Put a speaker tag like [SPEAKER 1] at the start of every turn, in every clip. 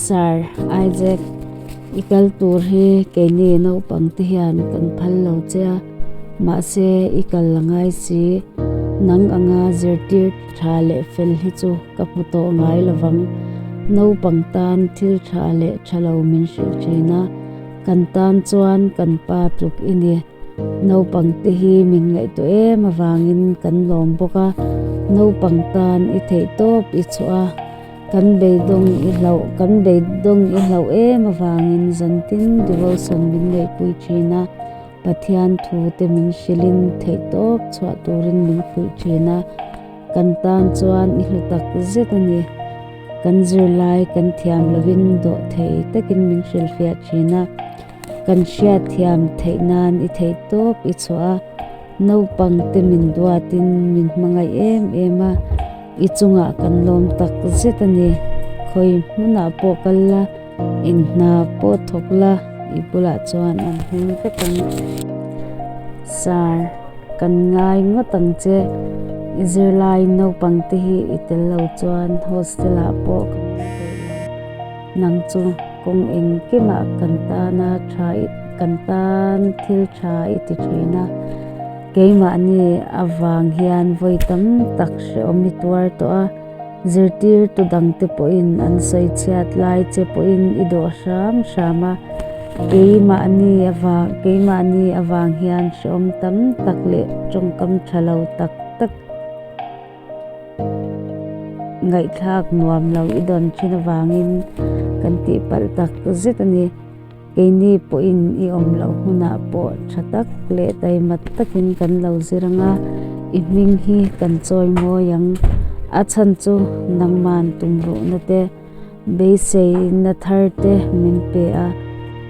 [SPEAKER 1] Sir Isaac, i kal tur hi keini naupang te hian kan phal lo che a, mahse i kal la ngai si. Nang anga zirtir tha leh fel hi chu ka hmu tawh ngai lovang. Naupang tan thil tha leh tha lo min hrilh thin a, kan tan chuan kan pa tluk i ni. Naupang te hi min ngaihtuah em avangin kan lawm bawk a, naupang tan i theih tawp i chhuah a, kan beidawng i hlauh kan beidawng i hlauh em avangin zantin devotion min ngaihpui thin a, Pathian thu te min hrilhin theih tawp chhuah turin min fuih thin a, kan tan chuan i hlu tak zet a ni. Kan zirlai kan thiam lovin dawh thei takin min hrilhfiah thin a. Kan hriatthiam theih nan i theih tawp i chhuah a, naupang te min duatin min hmangaih em em a, i chungah kan lawm tak zet a ni. Khawi hmunah pawh kal la, eng hna pawh thawk la, i bulah chuan an hming vek ang. Sir, kan ngai ngawt ang che, i zirlai naupang te hi i tel lo chuan hostel ah pawh kan awm peih lo. Nang chu kawng engkimah kan tana tha i kan tan thil tha i ti thin a, keimahni avang hian vawi tam tak hrehawm i tuar tawh a, zirtirtu dangte pawhin an sawi chhiat lai che pawhin i dawh hram hram a, keimahni avang keimahni avang hian hrehawm tam tak leh tawngkam tha lo tak tak Ngaihthlak nuam lo i dawn thin avangin kan tih palh tak zet a ni. Keini pawhin i awm loh hmunah pawh tha tak leh taimat takin kan lo zir ang a, i hming hi kan chawi mawi ang. A chhan chu nangman tumruhna te, beiseina thar te min pe a,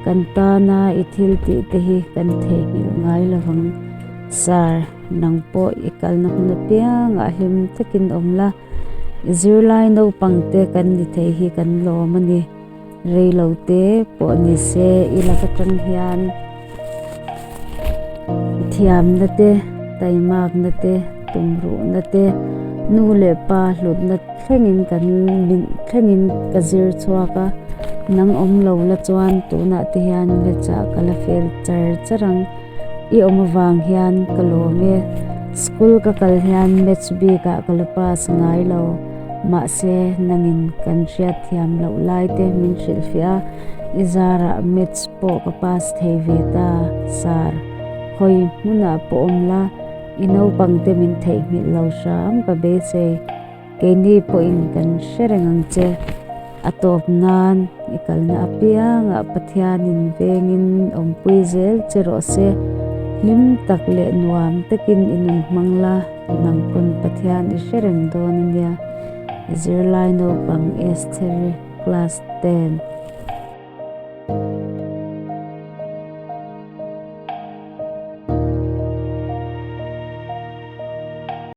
[SPEAKER 1] kan tana i thil tih te hi kan theihnghilh ngai lo vang. Sir. Nang pawh i kalna hmun apiangah hlim takin awm la, i zirlai naupang te kan ni thei hi kan lawm a ni. Reilo te pawh ni se i lak atang hian thiamna te, taimakna te, tumruhna te, nu leh pa hlutna thlengin kan thlengin ka zir chhuak a, nang awm lo la chuan tunah te hian lechah ka la fel char char ang. I awm avang hian ka lawm e. School ka kal hian maths bik ah ka la pass ngai lo. Mahse, nangin kan hriat thiam loh lai te min hrilhfiah a, i zarah maths pawh ka pass thei ve ta, sir. Khawi hmunah pawh awm la, i naupang te min theihnghilh lo hram ka beisei. Keini pawhin kan hre reng ang che. A tawp nan i kalna apiangah Pathianin vengin awmpui zel che rawh se. Hlim tak leh nuam takin i nun hmang la, nang pawn Pathian i hre reng dawn a nia. I zirlai naupang Estheri, Class 10.